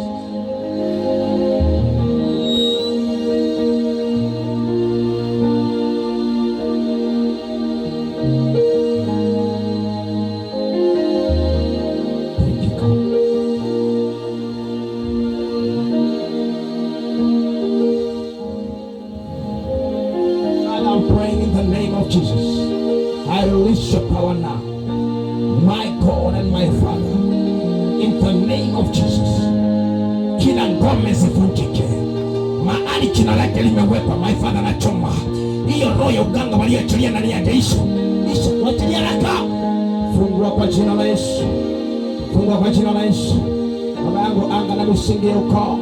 Thank you, God. Father, I'm praying in the name of Jesus. I release your power now. My God and my Father, in the name of Jesus. Kila ngome zivunjike mahali jina lake limewekwa. My Father, nachoma hiyo roho ya uganga walioachilia ndani yake. Isha, isha, wachilia haraka. Fungua kwa jina la Yesu, fungua kwa jina la Yesu. Baba yangu, anga na misingi ya ukoo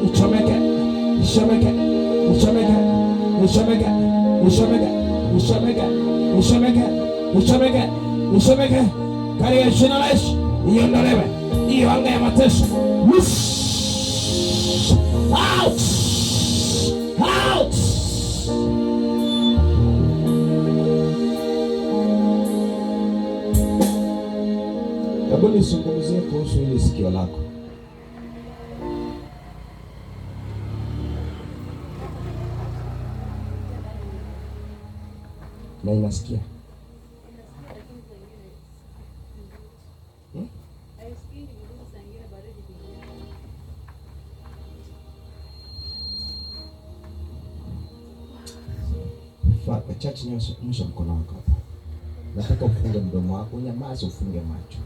ichomeke, ichomeke, ichomeke, ichomeke, ichomeke, ichomeke, ichomeke, ichomeke, ichomeke katika jina la Yesu. Iondolewe hiyo anga ya mateso. Loose. Out, out. Hebu nizungumzie kuhusu hili sikio lako. Na inasikia? Inasikia lakini saa ingine Hmm? haisikii vizuri, saa ingine baridi ikiingia. Father, church, nyosha mkono wako hapa. Nataka ufunge mdomo wako, unyamaze, ufunge macho.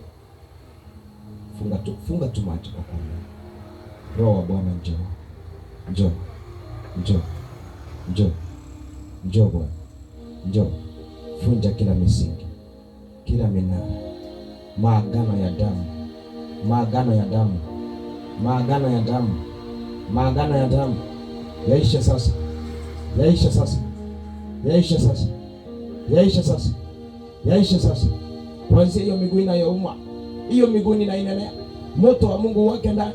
Funga tu macho kwa Bwana. Roho wa Bwana njoo. Njoo. Njoo. Njoo. Njoo Bwana. Njoo. Vunja kila misingi, kila minara, maagano ya damu, maagano ya damu, maagano ya damu, maagano ya damu. Yaishe sasa. Yaishe sasa. Yaishe sasa. Yaishe sasa. Yaishe sasa. Kuanzia hiyo miguu inayouma, hiyo miguu inaendelea. Moto wa Mungu wake ndani.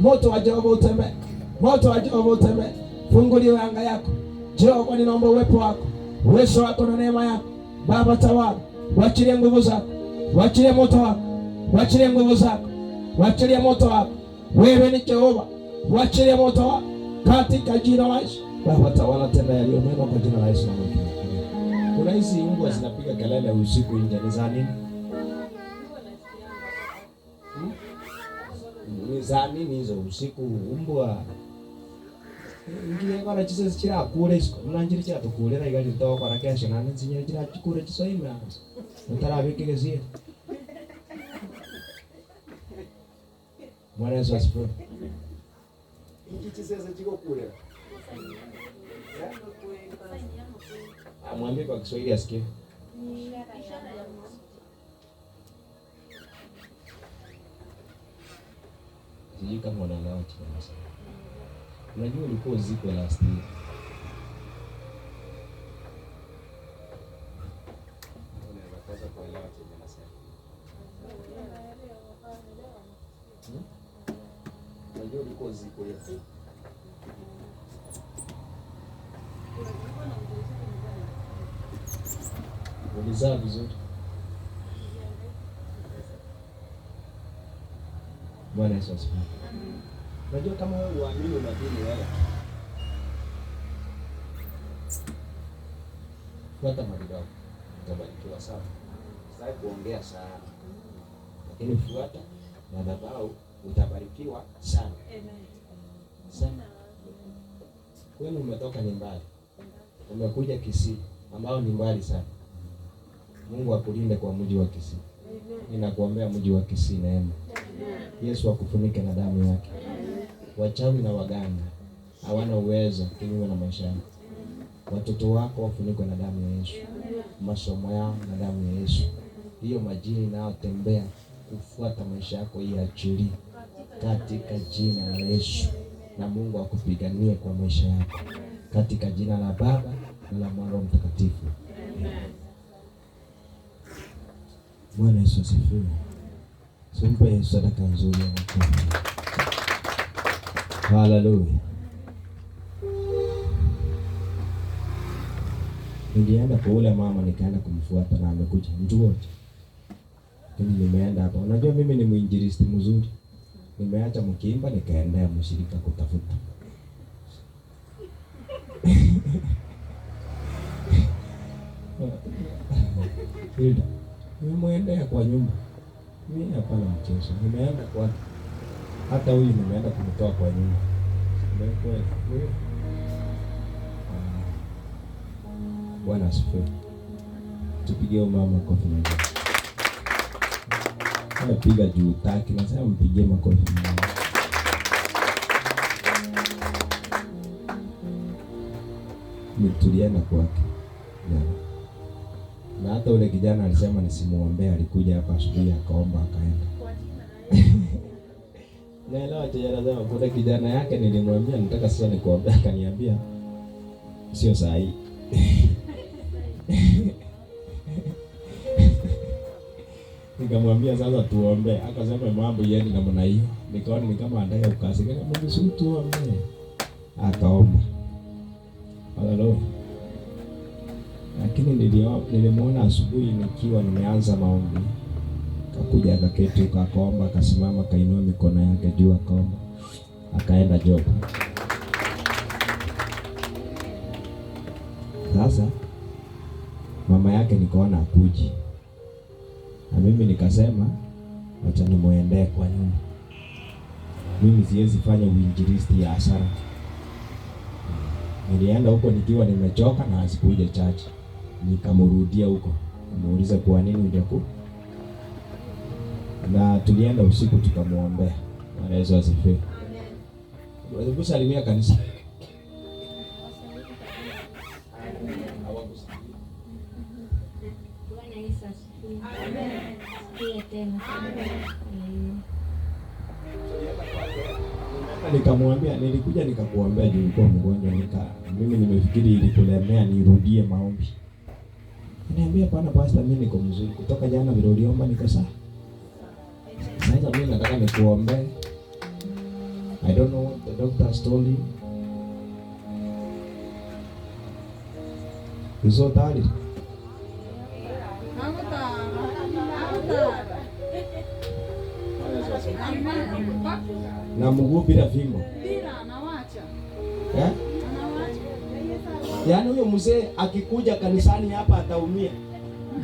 Moto wa Jehova utembee. Moto wa Jehova utembee. Funguliwe anga yako. Jehova, ninaomba uwepo wako, uwezo wako na neema yako. Baba tawala, wachilie nguvu zako, wachilie moto wako, wachilie nguvu zako, wachilie moto wako. Wewe ni Jehova, wachilie moto wako katika jina la Yesu. Baba tawala, tenda yaliyo mema kwa jina la Yesu na Mungu. Kuna hizi mbwa zinapiga kelele usiku nje, ni za nini? Ni za nini hizo usiku mbwa? Ngiye kora chise chira kure isiko. Mnanjiri chira tukurera igali to kora kesho na nzinye chira kure chiso ime. Utarabike zie. Bwana Yesu asifiwe. Iki chisese chiko kule. Amwambie kwa Kiswahili asikie. Sijui kama unaelewa chenye nasema. Unajua ulikuwa uzikwe last year. Unaweza kosa kuelewa chenye nasema. Unajua ulikuwa uzikwe hiyo. Ulizaa vizuri. Bwana Yesu asifiwe. Unajua kama wewe uamini unabii wewe. Fuata maandiko. Utabarikiwa sana. Sitaki kuongea sana. Lakini fuata madhabahu utabarikiwa sana. Sana. Kwenu umetoka ni mbali. Umekuja Kisii ambao ni mbali sana. Mungu akulinde kwa mji wa Kisii. Ninakuombea mji wa Kisii neema. Yesu akufunike na damu yake. Wachawi na waganga hawana uwezo kinyume na maisha yako. Watoto wako wafunikwe na damu ya Yesu. Masomo yao na damu ya Yesu. Hiyo majini inayotembea kufuata maisha yako iachilie katika jina la Yesu. Na Mungu akupiganie kwa maisha yako katika jina la Baba na la Mwana Mtakatifu. Amen. Bwana Yesu asifiwe. Tumpe sadaka nzuri ya makofi. Haleluya. Nilienda kwa ule mama nikaenda kumfuata na amekuja mtu wote. Lakini nimeenda hapa. Unajua mimi ni mwinjilisti mzuri. Nimeacha mkiimba nikaendea mshirika kutafuta. Hilda, nimemwendea kwa nyumba. Mimi hapana mchezo. Nimeenda kwake. Hata huyu nimeenda kumtoa kwa nyumba. Ndio kweli. Huyu. Bwana asifiwe. Tupigie huyu mama makofi mengi. Piga juu taki, nasema mpigie makofi mengi. Tulienda kwake jana. Na hata ule kijana alisema nisimuombee, alikuja hapa asubuhi akaomba akaenda. Naelewa chenye anasema. Kuna kijana yake nilimwambia nataka sasa nikuombee, akaniambia sio saa hii. Nikamwambia sasa tuombe, akasema mambo yeni namna hiyo. Nikaona ni kama anataka kukasirika, nikamwambia si tuombe. Akaomba. Haleluya. Lakini nilimuona asubuhi nikiwa nimeanza maombi. Akakuja akaketi akaomba, akasimama akainua mikono yake juu akaomba. Akaenda job. Sasa mama yake nikaona akuji. Na mimi nikasema acha nimuendee kwa nyumba. Mimi siwezi fanya uinjilisti ya hasara. Nilienda huko nikiwa nimechoka na asikuja church. Nikamrudia huko. Muuliza kwa nini hujaku? Na tulienda usiku tukamuombea. Bwana Yesu asifiwe. Amen. Kusalimia kanisa. Bwana Yesu asifiwe. Amen. Asifiwe tena. Amen. Nikamwambia nilikuja nikakuombea juu ulikuwa mgonjwa, mimi nimefikiri ilikulemea nirudie maombi. Niambia bwana pastor, mimi niko mzuri. Kutoka jana vile uliomba niko sawa. Sasa mimi nataka nikuombee. I don't know what the doctor told you. Hizo tayari. Na mguu bila fimbo. Bila anawacha. Eh? Yaani huyo mzee akikuja kanisani hapa ataumia.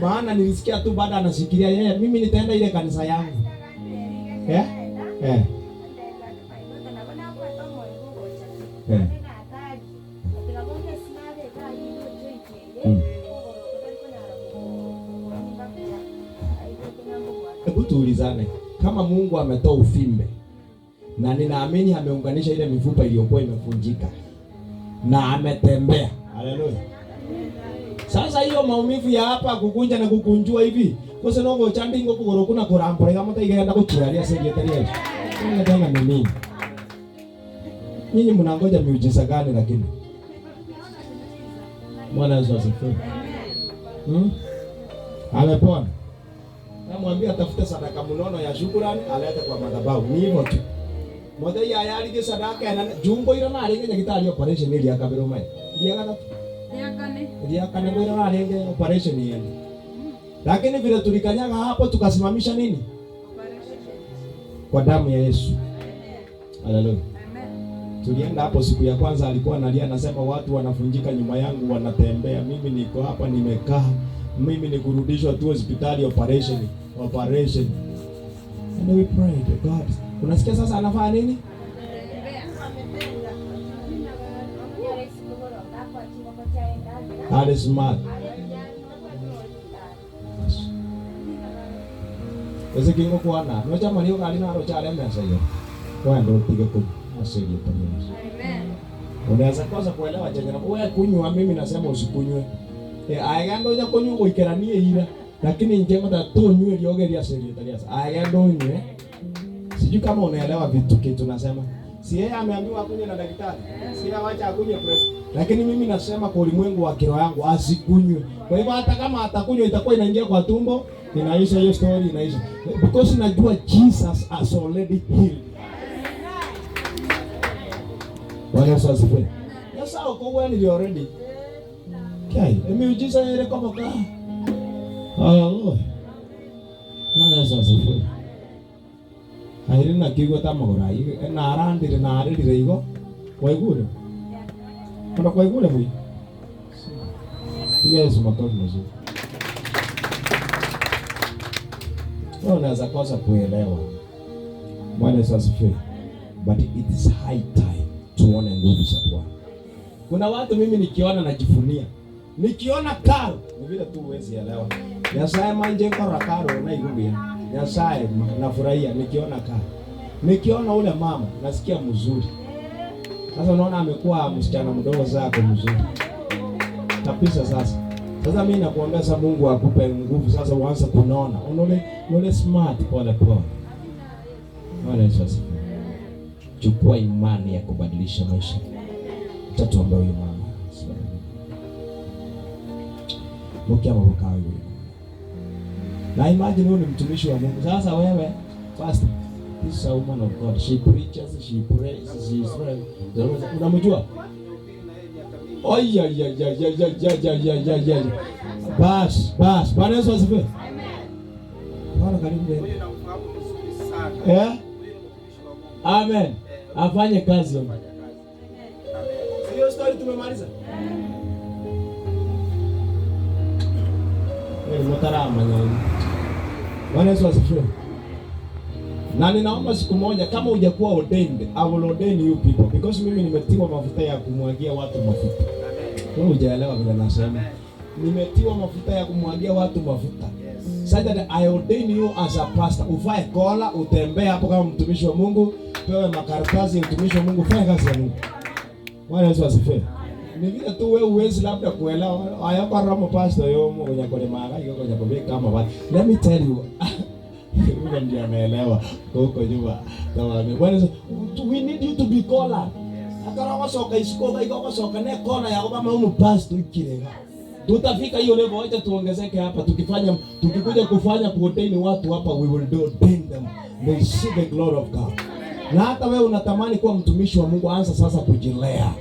Maana nilisikia tu baada anashikilia yeye, mimi nitaenda ile kanisa yangu. Eh? Eh. Eh. Hebu tuulizane, kama Mungu ametoa ufimbe na ninaamini ameunganisha ile mifupa iliyokuwa imevunjika na ametembea. Haleluya. Sasa hiyo maumivu ya hapa kukunja na kukunjua hivi, kose nogo chandingo kugoro kuna kurambura kama taigenda kuchiaria segeteria. Kuna tena ni nini? Nyinyi mnangoja miujiza gani lakini? Bwana Yesu asifiwe. Amepona. Namwambia atafute sadaka mnono ya shukrani alete kwa madhabahu. Ni hivyo tu. Moja ya ayari ke sadaka na jumbo ira na aringe nyagitari operation ili akabiro mai. Iliakane kwa ira aringe operation yenu. Lakini vile tulikanyaga hapo tukasimamisha nini? Kwa damu ya Yesu. Haleluya. Tulienda hapo siku ya kwanza alikuwa analia anasema watu wanafunjika nyuma yangu wanatembea, mimi niko hapa nimekaa, mimi ni kurudishwa tu hospitali operation. And we prayed to God. Unasikia sasa anafanya nini? That is smart. Ese kingo kuana, no chama niyo kali na rocha mesa hiyo. Kwenda upige kunywa. Asiye pamoja. Amen. Unaweza kosa kuelewa chenye na wewe kunywa, mimi nasema usikunywe. Aigando nya kunywa goikeranie ira. Lakini njema ta tunywe riogeria serie taria. Aigando unywe. Sijui kama unaelewa vitu kitu nasema. Si yeye ameambiwa akunywe na daktari. Si yeye awacha akunywe press. Lakini mimi nasema kwa ulimwengu wa kiroho yangu asikunywe. Kwa hivyo hata kama atakunywa itakuwa inaingia kwa tumbo Inaisha hiyo story, inaisha. Because najua Jesus has already healed. Bwana Yesu asifiwe. Sasa uko wewe ni already. Okay, emiujiza ile kama ka. Hallelujah. Bwana Yesu asifiwe. Airi na kiugo ta magũra na arandire na arĩrire igo waigure. Kuna kwaigure mwi. Piga Yesu makofi mazuri. Wewe unaweza kosa kuelewa. Bwana Yesu asifiwe. But it is high time tuone nguvu za Bwana. Kuna watu mimi nikiona najifunia. Nikiona karo ni vile tu huwezi elewa. Nyasaye manje kora karo na igubia. Nyasaye nafurahia nikiona karo. Nikiona ule mama nasikia mzuri. Sasa unaona amekuwa msichana mdogo zako mzuri. Kabisa sasa. Sasa mimi nakuambia sasa Mungu akupe nguvu sasa uanze kunona. Unole unole smart pole pole. Bwana Yesu asifiwe. Chukua imani ya kubadilisha maisha. Tatuombea huyu mama. Mkia mabaka yule. Na imagine huyu ni mtumishi wa Mungu. Sasa wewe pastor, this is a woman of God. She preaches, she prays, she is very. Unamjua? Oh yeah yeah yeah yeah yeah yeah yeah yeah yeah. Bas, bas. Bwana Yesu asifiwe. Amen. Bwana karibu wewe. Huyu namfahamu vizuri sana. Eh? Amen. Afanye kazi. Amen. Sio story tumemaliza. Mutarama nyinyi. Bwana Yesu asifiwe. Na ninaomba siku moja kama hujakuwa ordained, I will ordain you people because mimi nimetiwa mafuta ya kumwagia watu mafuta. Wewe hujaelewa vile nasema. Nimetiwa mafuta ya kumwagia watu mafuta. Yes. So that I ordain you as a pastor. Uvae kola, utembee hapo kama mtumishi wa Mungu, pewe makaratasi ya mtumishi wa Mungu, fanya kazi ya Mungu. Bwana Yesu asifiwe. Ni vile tu wewe huwezi labda kuelewa. Ayoko romo pastor yo mo kwenye kole mara yo kwenye kole kama ba. Let me tell you. Huyo ndiye anaelewa huko nyuma. Sawa. Bwana Yesu, we need you to be caller. Akara soka isiko iko soka ne kona ya kama huyu pastor ikirega. Tutafika hiyo level, acha tuongezeke hapa. Tukifanya tukikuja kufanya kuordain watu hapa, we will do ordain them. They see the glory of God. Na hata wewe unatamani kuwa mtumishi wa Mungu, anza sasa kujilea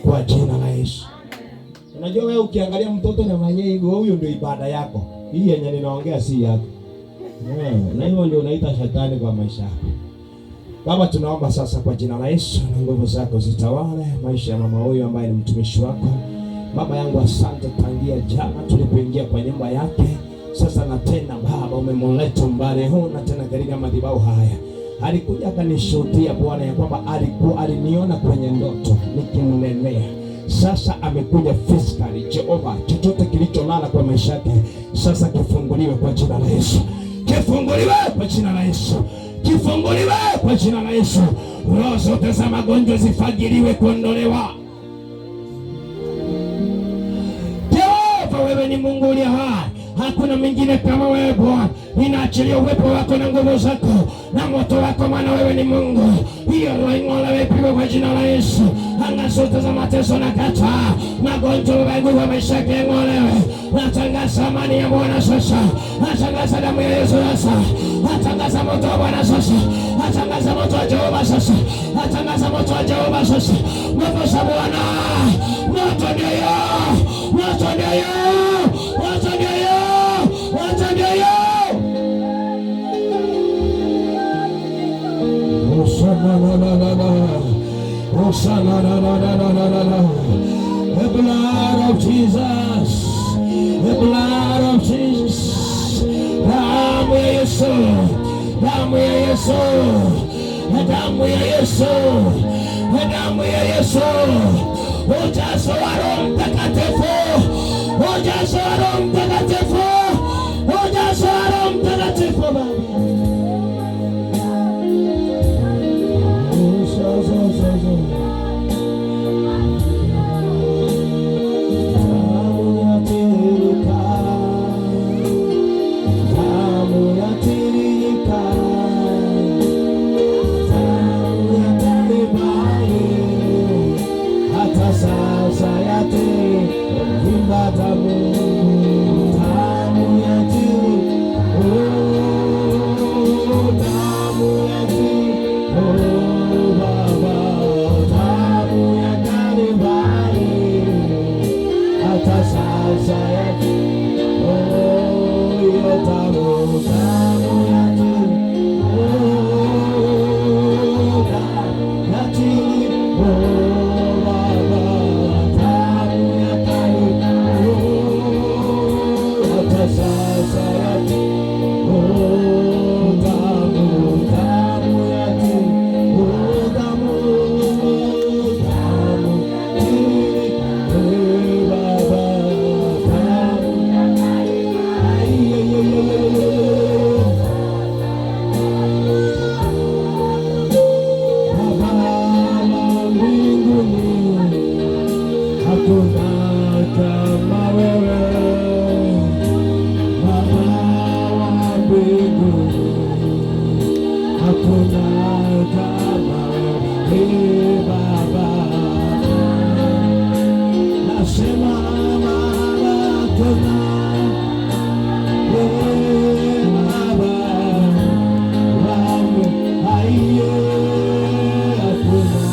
kwa jina la Yesu. Unajua wewe ukiangalia mtoto na mwenyewe hivi, huyo ndio ibada yako. Hii yenye ninaongea si yako. Na hiyo ndio unaita shetani kwa maisha yako. Baba, tunaomba sasa kwa jina la Yesu na nguvu zako zitawale maisha ya mama huyu ambaye ni mtumishi wako. Baba yangu, asante tangia jana tulipoingia kwa nyumba yake. Sasa na tena Baba umemleta mbali huu na tena katika madhabahu haya. Alikuja akanishuhudia Bwana ya kwamba alikuwa aliniona kwenye ndoto nikimnenea. Sasa amekuja physically. Jehova, chochote kilicholala kwa maisha yake sasa kifunguliwe kwa jina la Yesu. Kifunguliwe kwa jina la Yesu. Kifunguliwe kwa jina la Yesu. Roho zote za magonjwa zifagiliwe kuondolewa. Jehova, wewe ni Mungu uliye hai. Hakuna mwingine kama wewe Bwana. Ninaachilia uwepo wako na nguvu zako na moto wako, maana wewe ni Mungu. Hiyo roho ing'olewe ipigwe kwa jina la Yesu. Anga zote za mateso na kataa, magonjwa mabaya kwa maisha yake ing'olewe. Natangaza amani ya Bwana sasa. Natangaza damu ya Yesu sasa. Natangaza moto wa Bwana sasa. Natangaza moto wa Jehova sasa. Natangaza moto wa Jehova sasa. Moto wa Bwana. Moto ndio hiyo. Moto ndio hiyo. Moto ndio hiyo. Moto ndio hiyo. Hosanna la la la la. Hosanna la la la la la la. The blood of Jesus. The blood of Jesus. Damu ya Yesu. Damu ya Yesu. Damu ya Yesu. Damu ya Yesu. Ujazo wa Roho Mtakatifu. Ujazo wa Roho Mtakatifu. Ujazo wa Roho Mtakatifu Baba. Damu yatiririka, damu yatiririka, hata sasa yatiririka. damu Hakuna kama wewe, Baba wa mbinguni, hakuna kama wewe Baba. Nasema Baba, hakuna wewe Baba wangu, aiye, hakuna.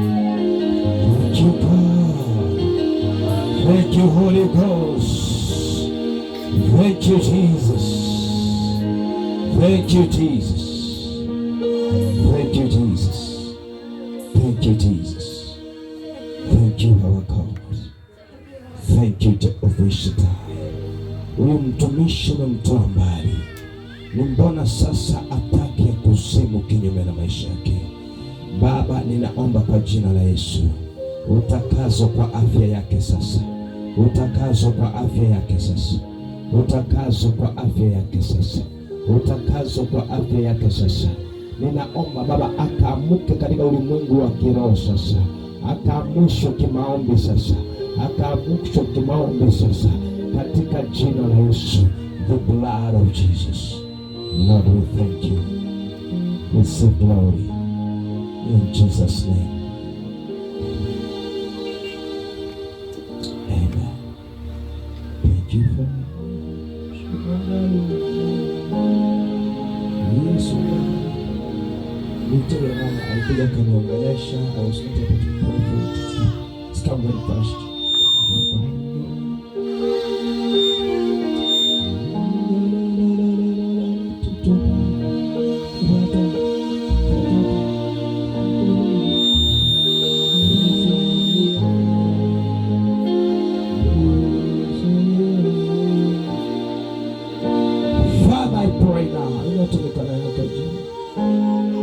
Thank you, God. Thank you, Holy Ghost. Thank you, Jesus. Thank you, Jesus. Thank you, Jesus. Thank you, Jesus. Thank you, our God. Thank you, Jehovah Shaddai. Huyu mtumishi umemtoa mbali, ni mbona sasa attack ya kuzimu kinyume na maisha yake? Baba, ninaomba kwa jina la Yesu, utakaso kwa afya yake sasa, utakaso kwa afya yake sasa, utakaso kwa afya yake sasa, utakaso kwa afya yake sasa. Ninaomba Baba akaamuke katika ulimwengu wa kiroho sasa, akaamushwe kimaombi sasa, akaamushwe kimaombi sasa, katika jina la Yesu, the blood of Jesus. Lord, we thank you. Receive glory in Jesus' name. Amen. Thank you, Father. Yesu. Nitoe mama alikuja akaniongelesha. I was not able to pray for it. It's come very fast. Father, I pray now. Inua tu mikono yako juu.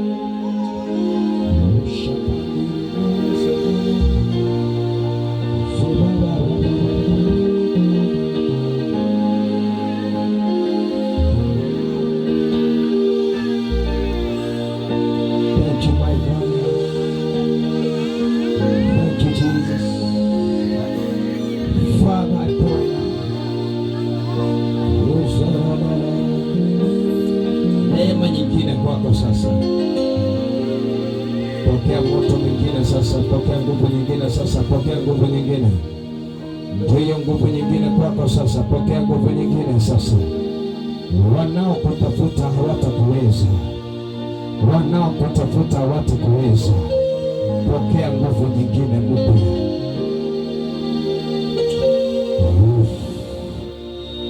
Thank you, my God. Thank you, Jesus. Father, I pray now. Neema nyingine kwako sasa. Pokea moto mwingine sasa, pokea nguvu nyingine sasa, pokea nguvu nyingine. Ndiyo nguvu nyingine kwako sasa, pokea nguvu nyingine sasa. Wanaokutafuta hawatakuweza, wanaokutafuta hawatakuweza. Pokea nguvu nyingine mpya.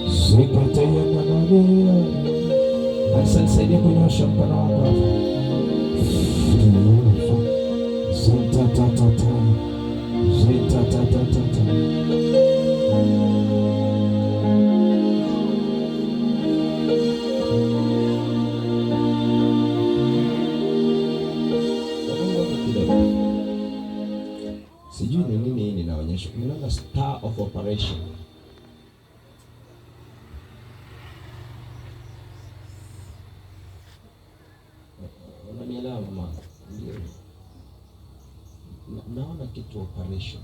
Zikatea manania. Sasa nisaidie kunyosha mkono wako hapa. Zitatatata. Zitatatata. Kidogo. Sijui ni nini hii ninaonyesha. Ninaona star of operation. Unanielewa mama? Ndio. Naona kitu operation.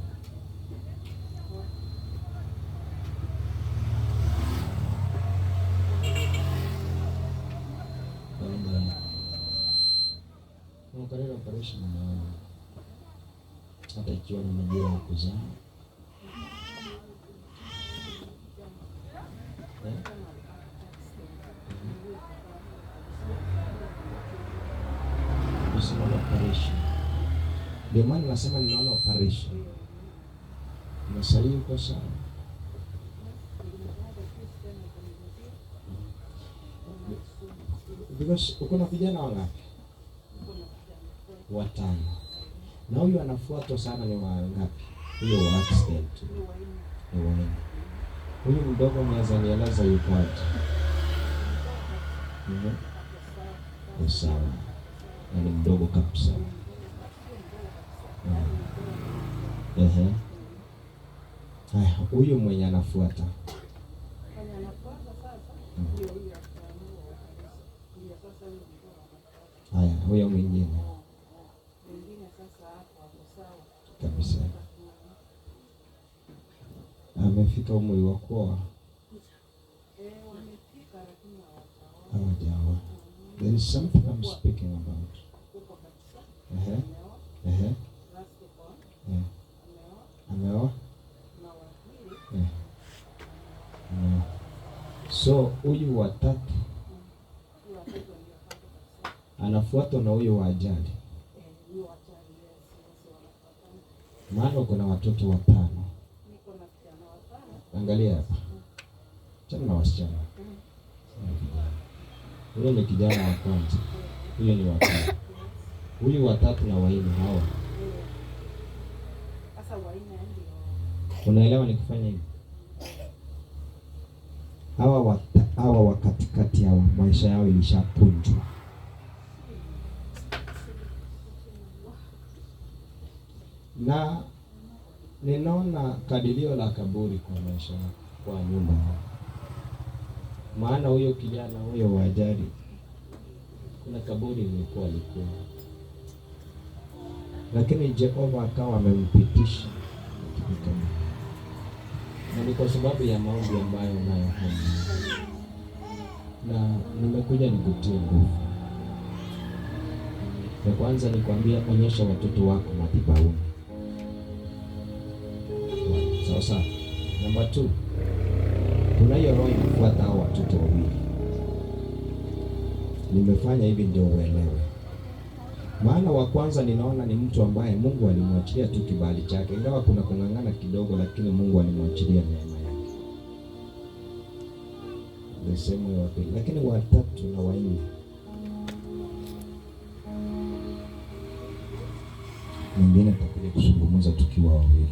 Naona Unakarera operation naona. Hata ikiwa ni majira ya kuzaa. Eh? Operation. Ndio maana nasema ninaona operation. Na sasa uko sawa. Because uko na vijana wangapi? Watano. Na huyu anafuatwa sana ni wangapi? Huyo wa accident. Ni wanne. Huyu mdogo mnaweza nieleza yuko wapi? Ni sawa. Na ni mdogo kabisa. Haya, huyu mwenye anafuata. Haya, huyo mwingine kabisa amefika umri wa kuoa? Hawajaoa. There is something I'm speaking about. Ameoa? Ameoa. So huyu wa tatu anafuatwa na huyo wa ajali. Maana kuna watoto watano. Angalia hapa. Chana na wasichana. Huyo ni kijana wa kwanza. Huyo ni wa pili. Huyu wa tatu na wa nne hawa. Unaelewa nikifanya hivi? Hawa wa katikati hawa maisha yao ilishapunjwa. Na ninaona kadirio la kaburi kwa maisha, kwa nyumba. Maana huyo kijana huyo wa ajali kuna kaburi lilikuwa alikuwa, lakini Jehova akawa amempitisha katika kaburi. Na ni kwa sababu ya maombi ambayo unayoomba. Na nimekuja nikutie nguvu. Ya kwanza nikwambia, onyesha watoto wako madhabahuni. Sawa sawa. Namba 2, kuna hiyo roho inafuata hao watoto wawili. Nimefanya hivi ndio uelewe. Maana wa kwanza ninaona ni mtu ambaye Mungu alimwachilia tu kibali chake, ingawa kuna kung'ang'ana kidogo, lakini Mungu alimwachilia neema yake. The same way wa pili. Lakini wa tatu na wa nne, mwingine tutakuja kuzungumza tukiwa wawili.